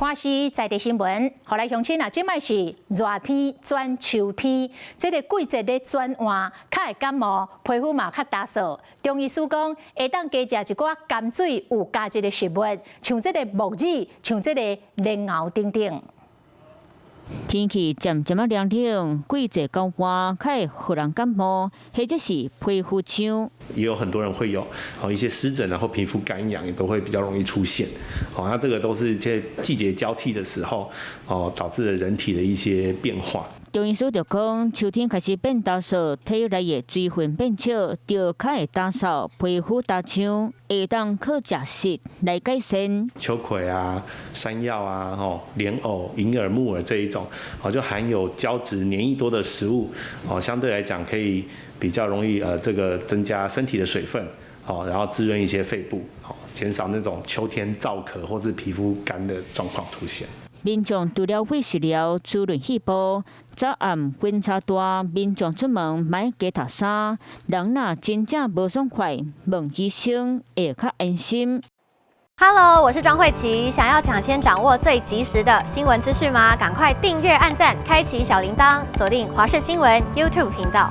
華視在地新聞，予來鄉親啊，這擺是熱天轉秋天，這个季節咧轉換，較會感冒，皮膚嘛較焦燥。中醫師講，會當加食一寡甘水有加質的食物，像這个木耳，像這个蓮藕等等。天氣漸漸仔涼冷，季節交換，較會予人感冒，或者是皮膚癢。也有很多人會有哦一些濕疹，然後皮膚乾癢也都會比較容易出現。哦，那這個都是這季節交替的時候，哦導致了人體的一些變化。中醫師就講，秋天開始變焦燥，體內的水分變少，就較會焦燥，皮膚焦癢，會當靠食食來改善。秋葵啊、山藥啊、吼蓮藕、銀耳、木耳這一種，哦就含有膠質、黏液多的食物，哦相對來講可以比較容易這個增加身體的水分，哦然後滋潤一些肺部，哦減少那種秋天燥咳或是皮膚乾的狀況出現。民眾除了會食療滋潤肺部，早暗溫差大，民眾出門莫加脫衫。人若真正無爽快，問醫生會較安心。 Hello，我是莊慧琪，想要搶先掌握最及時的新聞資訊嗎？趕快訂閱、按讚、開啟小鈴鐺，鎖定華視新聞 YouTube 頻道。